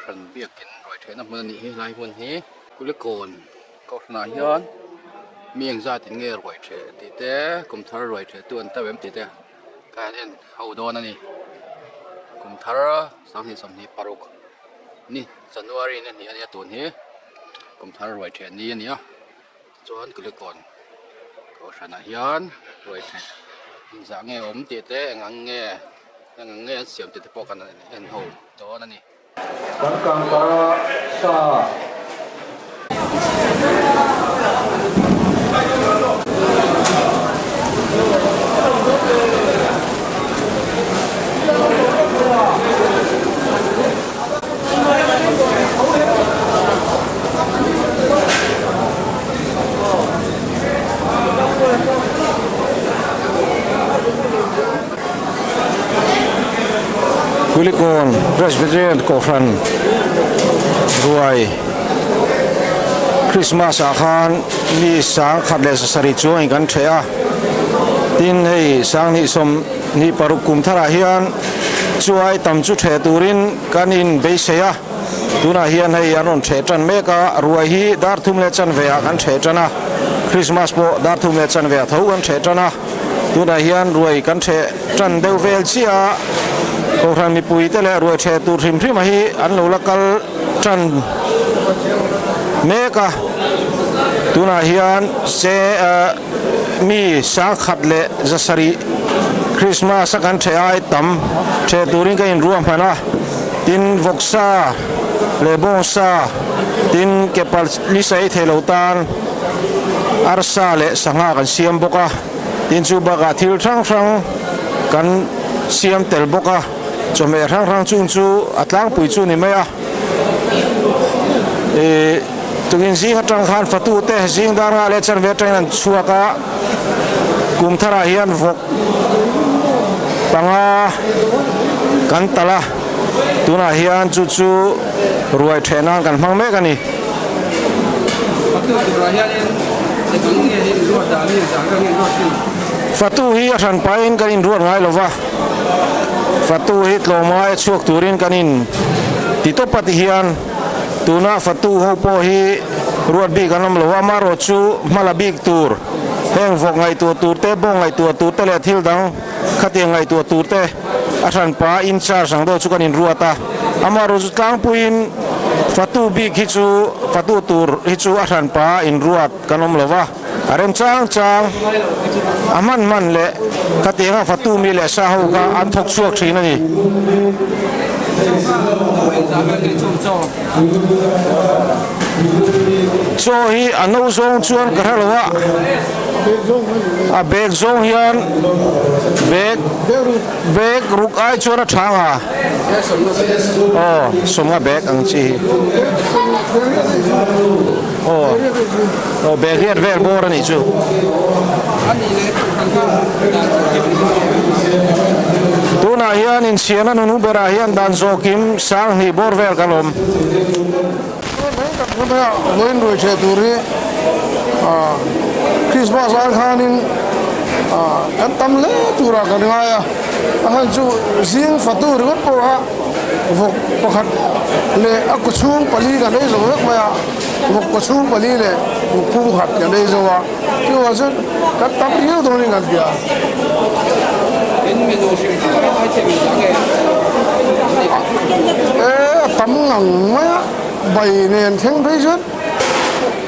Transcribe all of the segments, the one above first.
Kohhran biakin ruai theihna hmun a nih hi helai hmun hi Kulikawn Kohhranah hian mi engzat in nge ruai theh tih te kum thar ruai theh tu an tam em tih te ka han en ho dawn a ni kum thar 2026 ni January ni hnih a nia tun hi kum thar ruai theh ni a ni a. Chuan Kulikawn Kohhranah hian ruai theh engzah nge awm tih te eng ang nge eng ang nge an siam tih te pawh kan en ho dawn a ni. Kan kangkara sa. Kulikawn Presbyterian Kohhran ruai Christmas ah khan mi sang khat leh sasarih chuangin kan ṭheh a, tin hei sanghnih sawmhnih paruk kum tharah hian chuai tam chu ṭheh turin kan inbeisei a. Tunah hian hei an rawn ṭheh ṭan mek a, ruai hi dar thum leh chanve ah kan ṭheh ṭan a, Christmas pawh dar thum leh chanve ah tho kan ṭheh ṭan a, tunah hian ruai kan ṭheh ṭan deuh vel chiah a, Kohhran mipui te leh ruai ṭheh tur hrim hrim a hi an lo la kal ṭan mek a, tunah hian se mi sangkhat leh zasarih Christmas a kan ṭheh ai tam ṭheh turin ka inruahman a, tin vawksa leh bawngsa tin ke pali saei thei lo tan arsa leh sangha kan siam bawk a, tin chu bakah thil hrang hrang kan siam tel bawk a, chawhmeh hrang hrang chung chu a tlangpui chu ni mai a, ih. Tukin zing atang khan fatute zing dar nga leh chanve atangin an chhuak a, kum tharah hian vawk panga kan talh a, tunah hian chu chu ruai theh nan kan hmang mek a ni. Fatu hi a hran pahin kan inruat ngai lo va, fatu hi tlawmngai a chhuak turin kan in ti tawp a ti hian. Tuna fatu ho pawh hi ruat bik an awm lo a, amaherawh chu hmala bik tur, heng vawk ngaihtuah tur te, bawng ngaihtuah tur te leh thil dang khatiang ngaihtuah tur te a hranpa in charge ang deuh chu kan inruat a. Amaherawh chu tlangpuiin fatu bik hi chu fatu tur hi chu a hranpa inruat kan awm lo va, a rem chang chang a hman hman leh khatianga fatu mi leh sa ho kha an thawk chhuak thin a ni. Chaw hi a no zawng chuan ka hre lo a, a bag zawng hian bag bag ruk ai chuan a tha ang a, aw sawmnga bag ang chi hi. Aw aw bag riat vel bawr a nih chu. Tunah hian inchhiarna nunu berah hian dan zawhkim sanghnih bawr vel kan awm. Vawiin ruai ṭheh tur hi Christmas ai khanin kan tam hle turah kan ngai a, a chhan chu zing fatu ringawt pawha vawk pakhat leh a kawchhung pali kan ei zo vek mai a, vawk kawchhung pali leh vawk pum khat kan ei zo a, chuvang chuan kan tam riau dawnin kan hria. E a tam ngang mai a, bai nen thleng phei chuan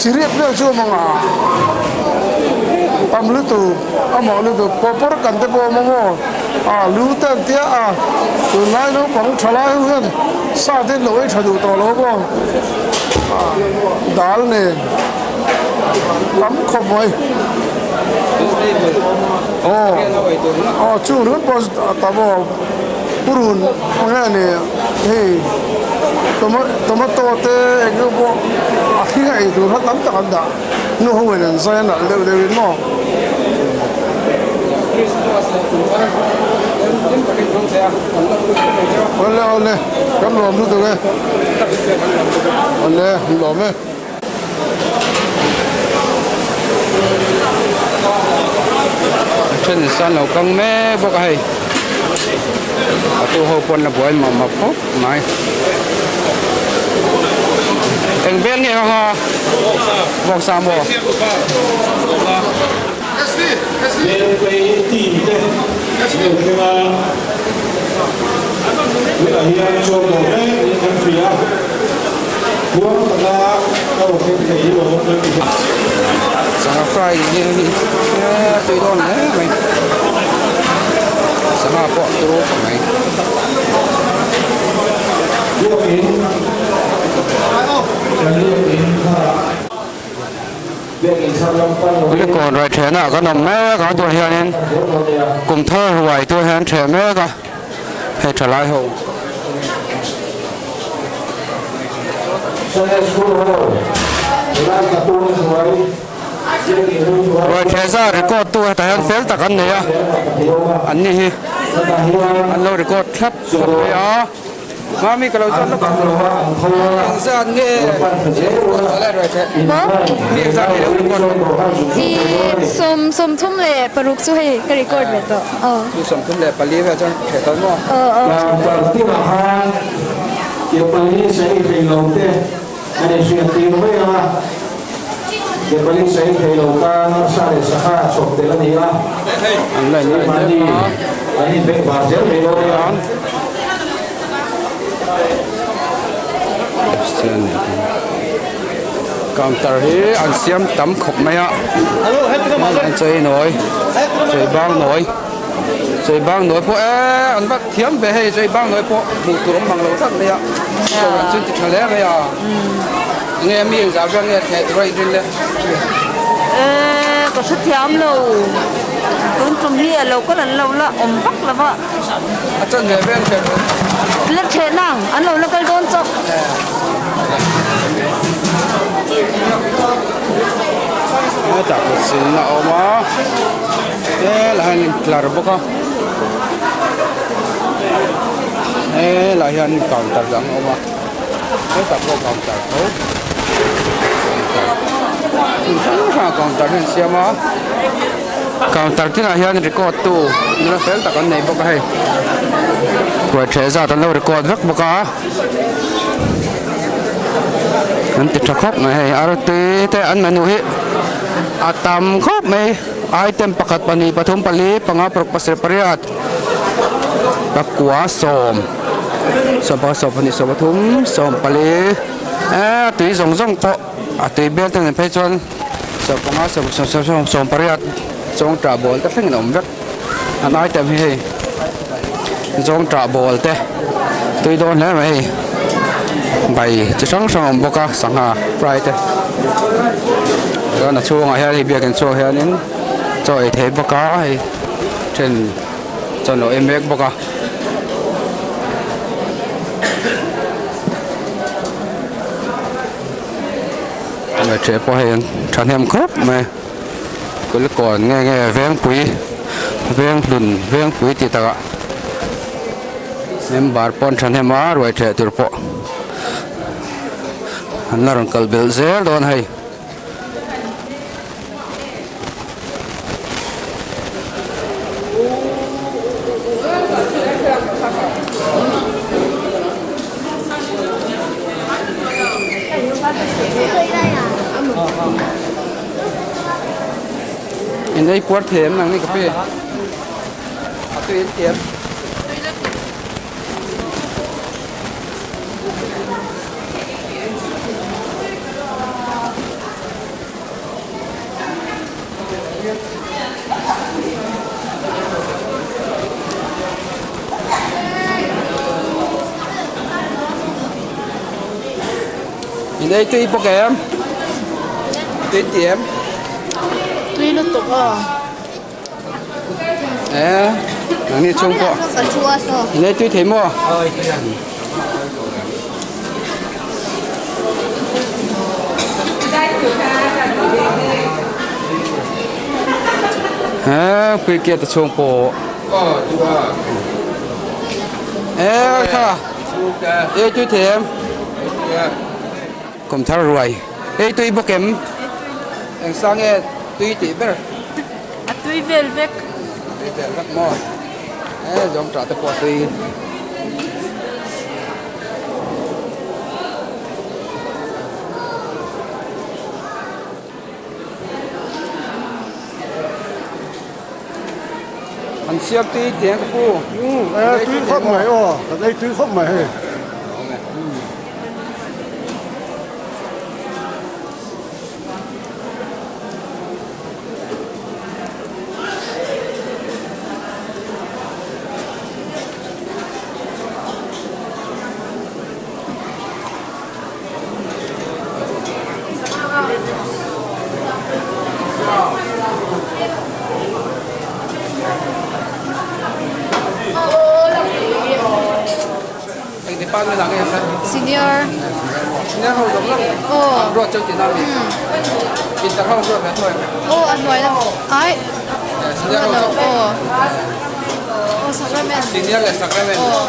chi riat vel chu a awm ang a, tam lutuk a mah lutuk pawpawr kan te pawh a awm a maw. A lu te an tia a, tunlai naupang tha lai ho hian sa te an lo ei tha duh tawh lo maw? A dal nen tam khawp mai. Aw aw chung ringawt pawh a tam aw purun ang nge ni hei tomato te eng eng pawh a hring a ei tur kha tam tak an dah. Nu ho in an zai a nalh deuh deuh in maw? Awle awle kan lawm lutuk e. Awle an lawm e. A then san lo kang mek bawk a hei a tu ho pawn a buai mah mah khawp mai. Eng vel nge ang a? Vawksa maw? Sangha fry hi a tui dawn hle mai sangha pawh turu khawp mai. Kulikawn ruai thehna ah kan awm mek a tunah hianin kum thar ruai tur hian an theh mek a hei thalai ho. Ruai theh zat record tu hetah hian fel tak an nei a an ni hi an lo record thlap thlap mai a. Mami ka lo zawt lawk a, eng zat nge mi eng zat nge lo record I 36 chu hei ka record ve tawh. Aw. Chu 34 vel chuan hreh tawh maw? Aw aw. An la in mek a. Counter hi an siam tam khawp mai a an chei nawi chei bang nawi chei bang nawi pawh eee an va thiam ve hei chei bang nawi pawh hmuh tur awm mang lo tlat mai a kohhran chu an ti tha hle mai a enge mi engzah vel nge theh tur a inrin le. Eee ka hrethiam lo tun tum hi a lo kal an lo la awm vak lo va. A chan ve vel ber ber. La theh nang, an lo la kal dawn chawk. Hetah kut silna a awm a, helaiah hian intlar bawk a, helaiah hian counter dang a awm a, hetah pawh counter tho, hmun hrang hrangah counter hi an siam a. Counter tinah hian record tu nula fel tak an nei bawk a hei ruai ṭheh zat an lo record vek bawk a an ti ṭha khawp mai hei artui te an menu hi a tam khawp mai item pakhat pahnih pathum pali panga paruk pasarih pariat pakua sawm sawmpakhat sawmpahnih sawmpathum sawmpali eee tui zawng zawng pawh a tui bel te nen phei chuan. Sawmpanga sawm sawm sawm sawm sawm pariat zawng tah bawl te thlengin a awm vek an item hi hei zawng tah bawl te tui dawn hle mai hei bai chi hrang hrang a awm bawk a sangha fry te chuan a chhungah hian hei biakin chhuak hianin chaw ei thei bawk a hei then chaw lo ei mek bawk a. Ṭeh pawh hei an thahnem khawp mai Kulikawn nge nge Vengpui Venghlun Vengpui tih takah member pawh an thahnem a ruai ṭeh tur pawh an la rawn kal belh zel dawn hei. In ei puar thei em nang ni ka pi a tui in ti em. In ei tui bawk em? Tui ti em? Tui lutuk aw. E, nangni chhung pawh. In ei tui thei maw? He cricket a chhung pawh e kha ei tui thei em kum thar ruai ei tui bawk em eng sang nge tui tih ber a tui vel vek tui vel vek maw e zawng tah te pawh a tui. An siam tui tih ang ka pu. Umm e tui khawp mai aw kan ei tui khawp mai hei. Eng department ah nge an kal? Senior. Senior ho zawng zawng Aw. an ruat cheu tihna a mi? Inter ho an ruat ve tho em? Aw a hnuai lam ai. Senior ho zawng. Aw. Aw sacrament. Senior leh sacrament. Aw.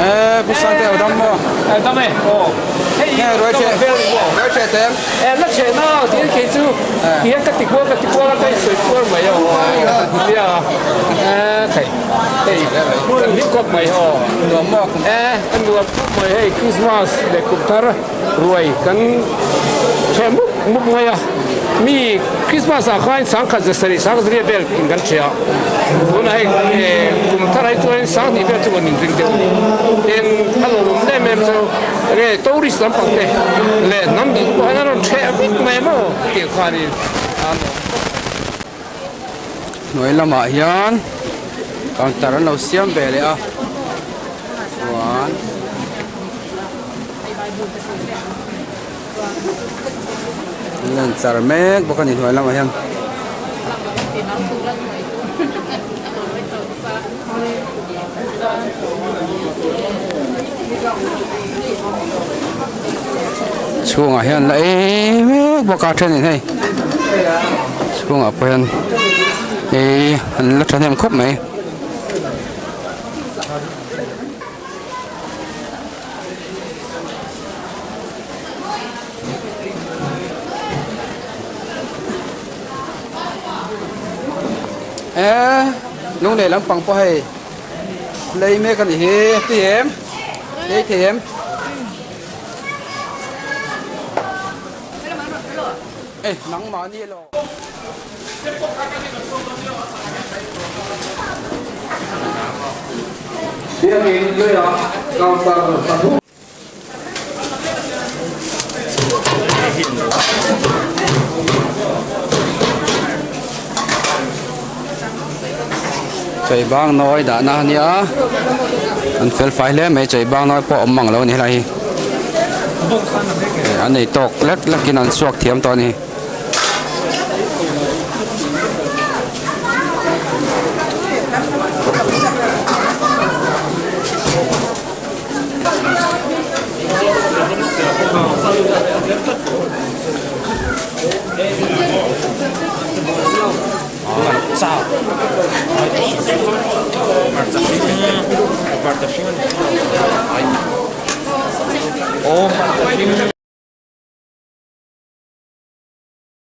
Eh, Pu Sante a dam maw? Eh, dam e. Aw. Hei, Nge, ruai che, ruai che tem. Eh, la che na, tin kei chu. Ti hian ka ti kual ka ti kual a ka insawi kual mai a. Nia. Eh, thei. Hei, kan hlim khawp mai aw. Nuam maw? Eh, a nuam khawp mai hei Christmas leh kum thar ruai kan ṭheh mup mup mai a. Mi Christmas ah khan sangkhat za sarih sang zariat vel in kan ṭheh a. Tunah hei kum thar hi chuan sanghnih vel chu kan inring deuh a ni. Tin, a lawmawm em em chu enge tourist lampang te leh hnam dang te pawh hian an rawn ṭheh vek mai maw tih khanin a lawm khawp mai. Hnuai lamah hian counter an lo siam ve leh a chuan an la inchar mek bawk a ni hnuai lamah hian. Chhungah hian la ei mek bawk a thenin hei chhungah pawh hian ei an la thahnem khawp mai. Eee lunglei lampang pawh hei lei mek a ni hi tui em lei thei em e nangmahni elaw. Chei bang nawi dahna a nia an fel fai hle mai chei bang nawi pawh a awm mang lo a ni helai hi an ei tawk lek lek in an chhuak thiam tawh a ni.